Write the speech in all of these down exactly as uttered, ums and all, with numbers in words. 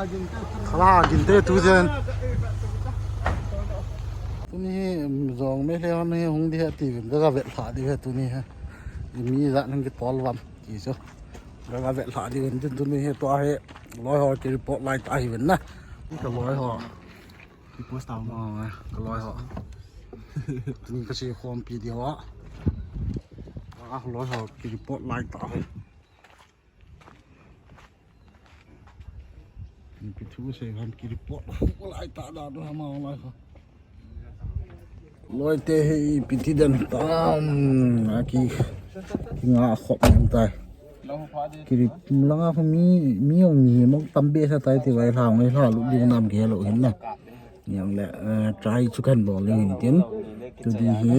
Khala ginte tu jen. Tuni hi, um, jong Meitei hon hi hung di he ti vin, ka, ka vet lha di he tuni he. Mi jat nang ki tol vam ti chu. Ka, ka vet lha di vin, tuni hi tua hi loi ho ki report lai ta hi vin na. Ka loi ho. Ki post ta. Oh, ka loi ho. Tuni ka si khom pi di ho. Ka loi ho ki report lai ta hi. Ipi thu sei ham ki report. Lai ta da do hama lai kha. Loi te hi ipi ti den tam. A ki, ki nga khop nem tai. Ki ri langa kho mi, mi ong mi mok tam be sa tai ti vai hlang vai hla lu di nam ke lo hin na. Yang le, eh, try chu kan bol le hin tin. Tu di hi,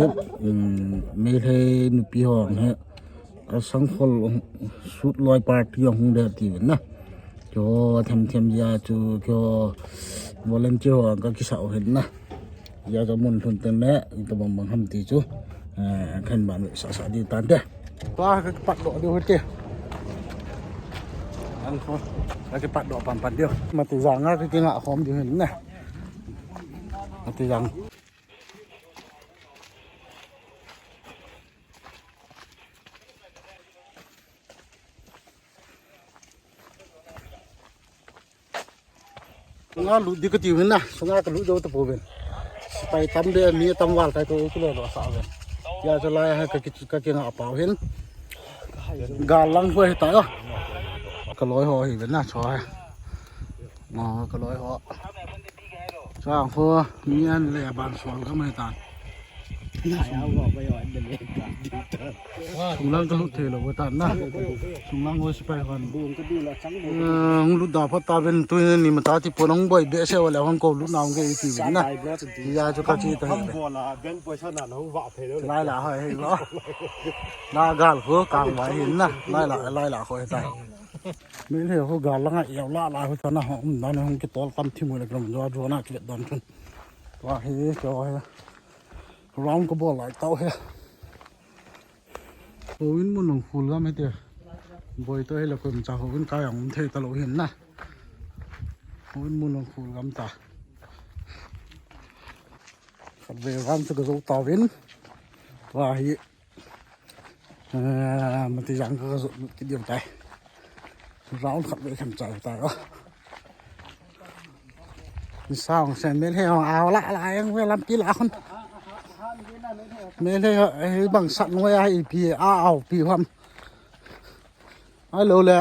um, Meitei nupi ho hi. Ka sangkhol sut loi party hung de ti na. Cho them them ya chu cho volunteer ho ka kisa hin na. Ya cho mun thun ten le ka bang bang ham ti chu. Eh, kan ban sa sa di tan de. Ka, ka pat do di ho te. An ko. Ka pat do pan pan di. Ma ti jang ka ki nga khom di hin na. Ma ti jang. Sunga lut di ka ti hin na, sunga ka lut do ta po ben. Sipai tam be mi tam val kai to ki le lo sa ben. Ya cha lai ha ka ki, ka ki nga pau hin. Gal lang hoi ta yo. Ka loi ho hi ben na cho ha. Ngo ka loi ho. Sang ho mi an le ban sol ka mai tan. Sunglang ka lut thei lo tan na. Sunglang ho sipai hon. Eh, hung lut da phat ta ben tu ni ma ta ti po nang boi be se wala hon ko lut na hung ke ti ben na. Ya chu ka chi ta. Lai la hoi hei lo. Na gal ho kang wai hin na. Lai la, lai la ho ta. Meitei ho gal langa eo la la ho ta na ho um na hung ki tol tam thi mo le gram jo jo na ki don chun. Wa he, cho he. Round ka bol lai tau he. Houin mun long khul gam he te. Boi to he la ko cha houin ka yang um thei ta lo hin na. Houin mun long khul gam ta. Khat ve ram chu ka zo ta vin. Wa hi. Ah, mati jang ka zo ki diu tai. Round khat ve khan chai tai. Ni sang se Meitei hong au la la yang ve lampi la khun. Meitei ho, eh, bang sat noi a ipi a au pi ham. Ai lo le.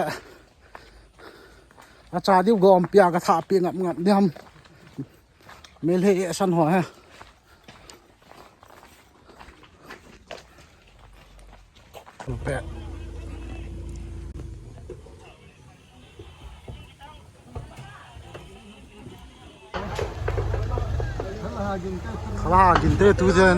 A cha diu gom pi a ka tha pi ngap ngap diam. Meitei e san ho he. Pe. Khala ginte tu jen.